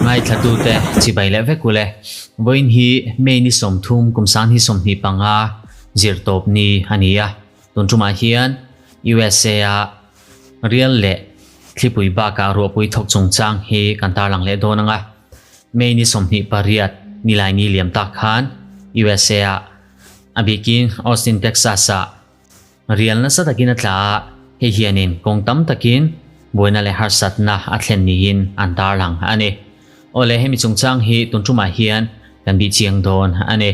Ngaithlatute chibai leh vek ule. Vawiin hi May ni 30 kum 2025 zirtawp ni a ni a. Tun tumah hian USA a rial leh thlipui bakah ruahpui thawk chungchang hi kan tarlang leh dawn ang a. May ni 28 nilai ni liam tak khan USA a a bikin Austin, Texas ah Rial nasa takin a tla a, hei hianin kawng tam takin buaina leh harsatna a thlen niin an tarlang a ni. Awle, hemi chungchang hi tun tumah hian kan bih chiang dawn a ni.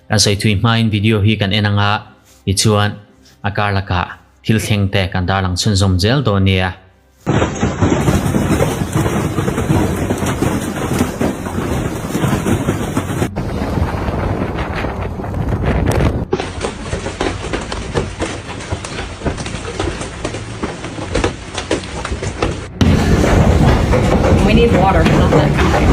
Kan sawi thui hmain video hi kan en anga tichuan a kar lakah thil thleng te kan tarlang chhunzawm zel dawn nia. We need water, not that kind.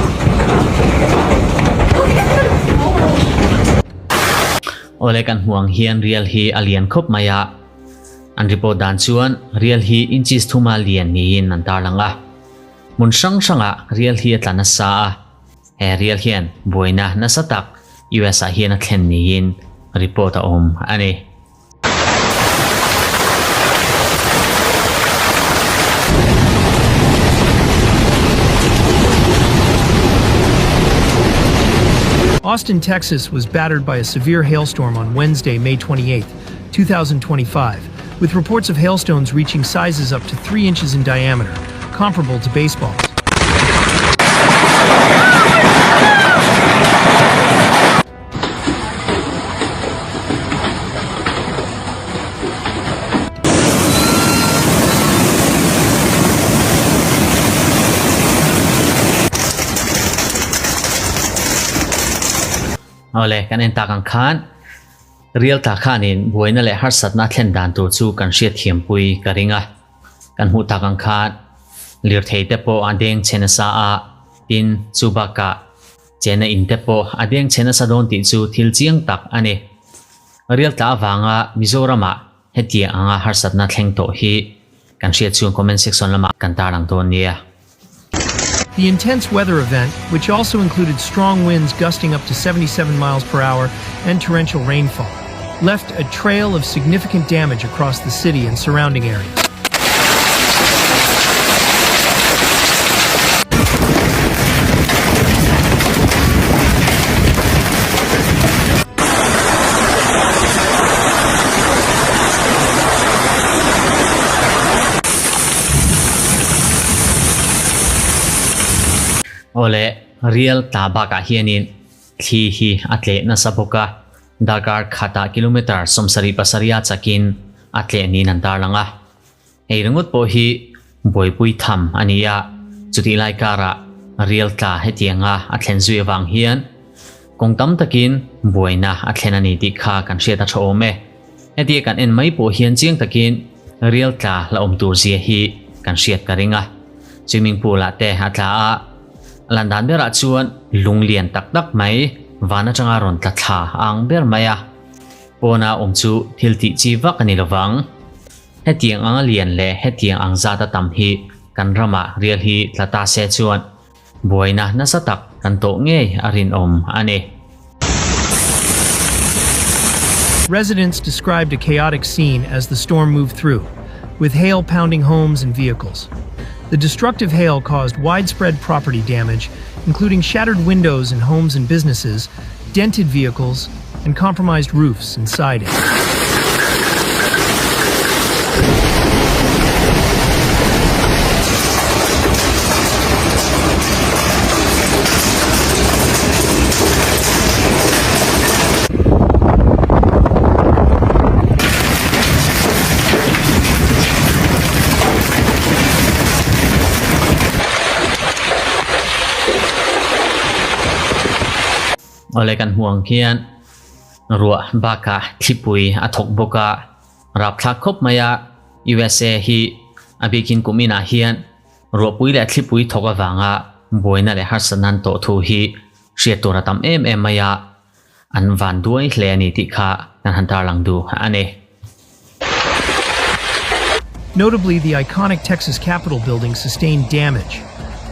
Awle kan hmuh ang hian rial hi a lian khawp mai a. An report dan chuan rial hi inches thuma lian niin an tarlang a. Hmun hrang hrangah rial hi a tla nasa a, he rial hian buaina nasa tak US ah hian a thlen niin report a awm a ni. Austin, Texas was battered by a severe hailstorm on Wednesday, May 28th, 2025, with reports of hailstones reaching sizes up to 3 inches in diameter, comparable to baseballs. Awle, kan en tak ang khan Rial ta khanin buaina leh harsatna a thlen dan tur chu kan hriatthiampui ka ring a. Kan hmuh tak ang khan lirthei te pawh a deng chhe nasa a, tin chu bakah chena in te pawh a deng chhe nasa dawn tih chu thil chiang tak a ni. Rial tla avanga Mizoramah hetiang anga harsatna thleng tawh hi kan hriat chuan comment section lamah kan tarlang dawn nia. The intense weather event, which also included strong winds gusting up to 77 miles per hour and torrential rainfall, left a trail of significant damage across the city and surrounding areas. Awle, rial tla bakah hianin thli hi a tleh nasa bawk a, darkar khatah kilometre 77 chakin a tleh niin an tarlang a. Hei ringawt pawh hi buaipui tham a ni a, chutih lai karah rial tla hetianga a thlen zui avang hian kawng tam takin buaina a thlen a ni tih kha kan hriat a tha awm e. Hetia kan en mai pawh hian chiang takin rial tla la awm tur zia hi kan hriat ka ring a. Swimming pool ah te a tla a, a lan dan berah chuan lung lian tak tak mai van atanga rawn tla thla a ang ber mai a. Pawna awm chu thil tih chi vak a ni lovang. Hetiang anga lian leh hetiang ang zat a tam hi kan ramah rial hi tla ta se chuan buaina nasa tak kan tawh ngei a rinawm a ni. Residents described a chaotic scene as the storm moved through, with hail pounding homes and vehicles. The destructive hail caused widespread property damage, including shattered windows in homes and businesses, dented vehicles, and compromised roofs and siding. Awle kan hmuh ang hian ruah bakah thlipui a thawk bawk a, rapthlak khawp mai a, USA hi a bikin kum inah hian ruahpui leh thlipui thawk avanga buaina leh harsatna an tawh thu hi hriat tur a tam em em mai a, an van duai hle a ni tih kha kan han tarlang duh a ni. Notably, the iconic Texas Capitol building sustained damage,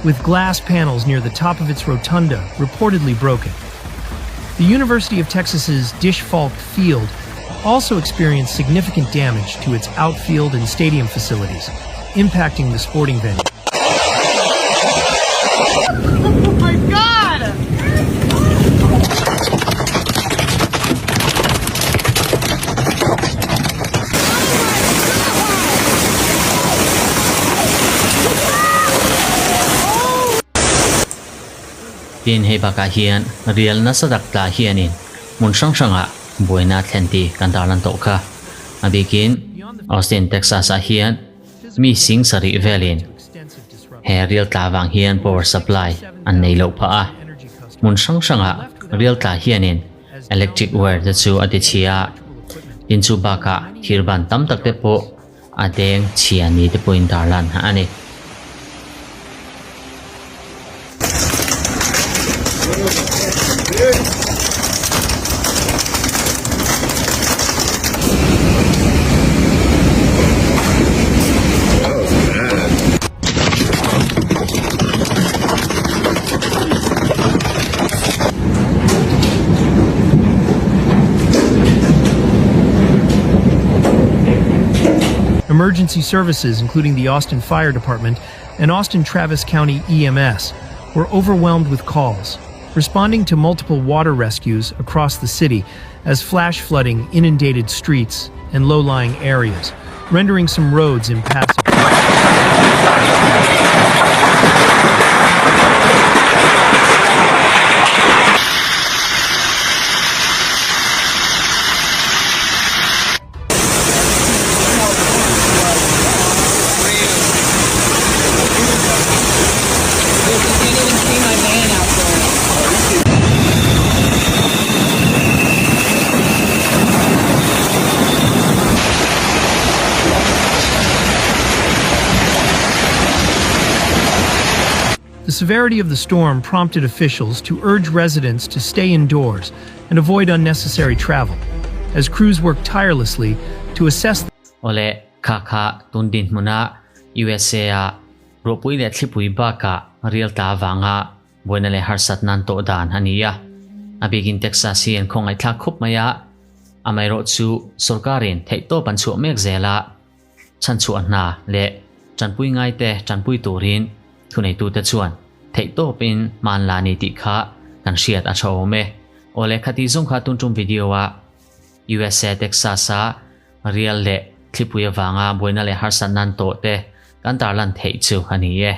with glass panels near the top of its rotunda reportedly broken. The University of Texas's Disch-Falk Field also experienced significant damage to its outfield and stadium facilities, impacting the sporting venue. Oh my God! Tin, hei bakah hian rial nasa tak tla hianin hmun hrang hrangah buaina a thlen tih kan tarlan tawh kha. A bikin Austin, Texas ah hian mi sing sarih velin he rial tla vang hian power supply an nei loh phah a. Hmun hrang hrangah rial tla hianin electric wire te chu a ti chhia a, tin chu bakah thir ban tam tak te pawh a deng chhia ni te pawhin tarlan a ni. Emergency services, including the Austin Fire Department and Austin Travis County EMS, were overwhelmed with calls, responding to multiple water rescues across the city as flash flooding inundated streets and low-lying areas, rendering some roads impassable. The severity of the storm prompted officials to urge residents to stay indoors and avoid unnecessary travel, as crews worked tirelessly to assess Awle, kha kha tun dinhmuna USA a ruahpui leh thlipui bakah rial tla avanga buaina leh harsat nan tawh dan a ni a. A bikin Texas hi an khawngaihthlak khup mai a, amaherawhchu sorkarin theihtawp an chhuah mek zel a. Chhanchhuah hna leh tanpui ngaite tanpui turin thuneitute chuan theihtawpin hma an la ni tih kha kan hriat a tha awm e. Awle khati zawng kha tun tum video ah USA Texas a rial leh thlipui avanga buaina leh harsatna an tawh te kan tarlan theih chu a ni e.